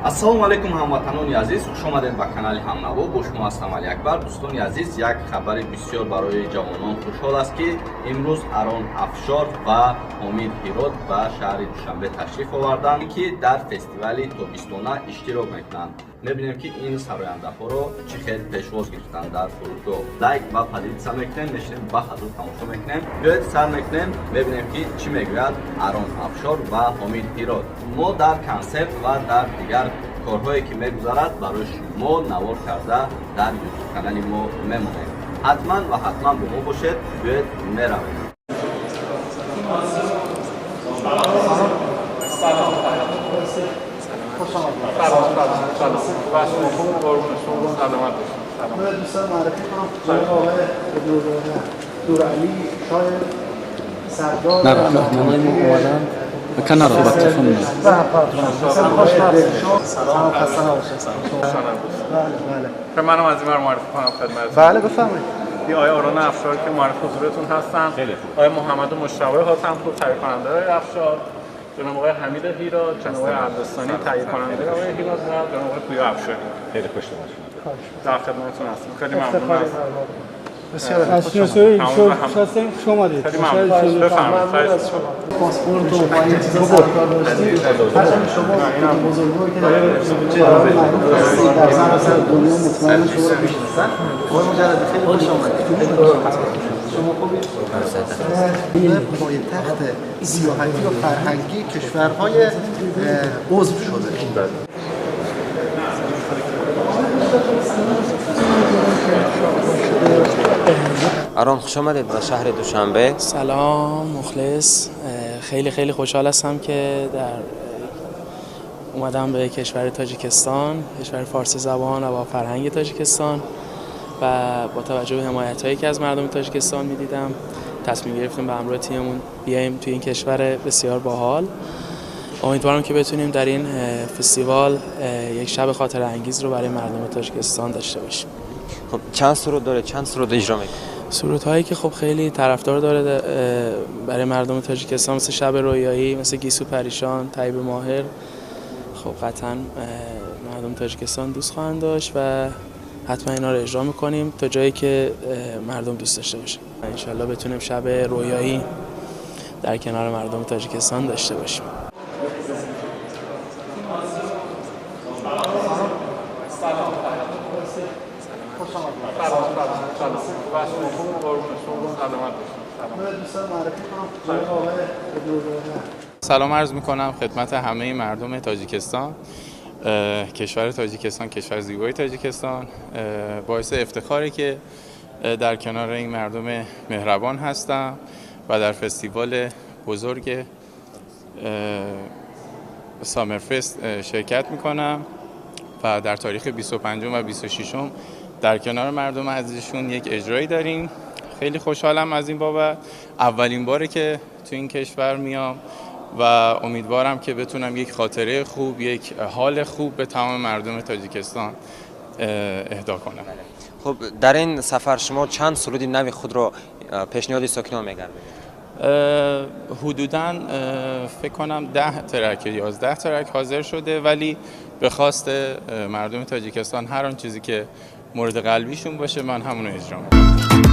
Ассалому алайкум, ҳамватанони азиз, хуш омадед ба канали Ҳамнаво. Бо шумо ҳастам Алиакбар. Дӯстони азиз, як хабари бисёр барои ҷавонон хушҳол аст, ки имрӯз Арон Афшор ва Ҳомид Ҳирот ба шаҳри Душанбе ташриф оварданд, ки дар фестивали тобистона иштирок мекунанд. Мебинем, ки ин сарояндаҳоро чӣ хел пешвоз гирифтанд дар фурудгоҳ. Лайк ва поделиться мекунем, мешинем, ба ҳазур тамошо мекунем. Биёед, сар мекунем, мебинем, ки чӣ мегӯяд Арон Афшор ва Ҳомид Ҳирот. Мо дар консерт ва дар дигар корҳое, ки мегузарад, барои шумо навор карда дар Ютуб канали мо мемонем. Ҳатман ва ҳатман бо мо бошед. Биёед, меравем. سلام. سلام سلام سلام. شما قربون شما، سلامت باشید. سلام. من دوستان معرفی کنم، جناب آقای نورعلی شاه سردار. نه، اومدن کنار با تلفن. سلام، خسته نباشید. بله. خب، منم از این معرفی کنم خدمتتون. بله، بفرمایید. یه آقای آران افشار که معرف حضورتون هستن. خیلی خوب. آقای محمد مجتبی حاتمپور، تهیه کننده آقای افشار، جناب آقای حمید هیراد، جناب آقای اردستانی، تهیه کننده آقای هیراد و جناب آقای پویا افشاری. خیلی خوش اومدید. در خدمتتون هستیم. خیلی ممنون هستم. بسیار از شناسایی خوش آمدید. خیلی ممنون، بفرمایید. از شما پاسپورت و با این چیزا سرکار داشتید. هرچند شما بزرگواری که چهره‌های معروف هستید در سراسر دنیا، مطمئنا شما رو می‌شناسن. آقای مجردی، خیلی خوش آمدید. شما خوبید؟ پایتخت سیاحتی و فرهنگی کشورهای عضو شده. آران، خوش آمدید به شهر دوشنبه. سلام، مخلص. خیلی خیلی خوشحال هستم که در اومدم به کشور تاجیکستان، کشور فارسی زبان و با فرهنگ تاجیکستان و با توجه به حمایت هایی که از مردم تاجیکستان میدیدم، تصمیم گرفتیم به همراه تیممون بیایم توی این کشور بسیار باحال. امیدوارم که بتونیم در این فستیوال یک شب خاطر انگیز رو برای مردم تاجیکستان داشته باشیم. خب، چند سرود داره؟ چند سرود اجرا میکنه؟ سرودهایی که خب خیلی طرفدار داره برای مردم تاجیکستان، مثل شب رویایی، مثل گیسو پریشان، طیب ماهر، خب قطعا مردم تاجیکستان دوست خواهند داشت و حتما اینا رو اجرا میکنیم تا جایی که مردم دوست داشته باشه. انشالله بتونیم شب رویایی در کنار مردم تاجیکستان داشته باشیم. سلام سلام سلام شما قربون شما، سلامت باشید. من دوستان معرفی کنم، جناب آقای سلام عرض میکنم خدمت همه مردم تاجیکستان، کشور تاجیکستان، کشور زیبای تاجیکستان. باعث افتخاره که در کنار این مردم مهربان هستم و در فستیوال بزرگ Summer Fest شرکت میکنم و در تاریخ 25 و 26 در کنار مردم عزیزشون یک اجرایی داریم. خیلی خوشحالم از این بابت. اولین باره که تو این کشور میام و امیدوارم که بتونم یک خاطره خوب، یک حال خوب به تمام مردم تاجیکستان اهدا کنم. خب، در این سفر شما چند سرود نو خود را پیشنهاد ساکنان میگردید؟ حدوداً فکر کنم 10 track، 11 track حاضر شده، ولی به خواست مردم تاجیکستان هر آن چیزی که مورد قلبیشون باشه، من همون رو اجرا میکنم.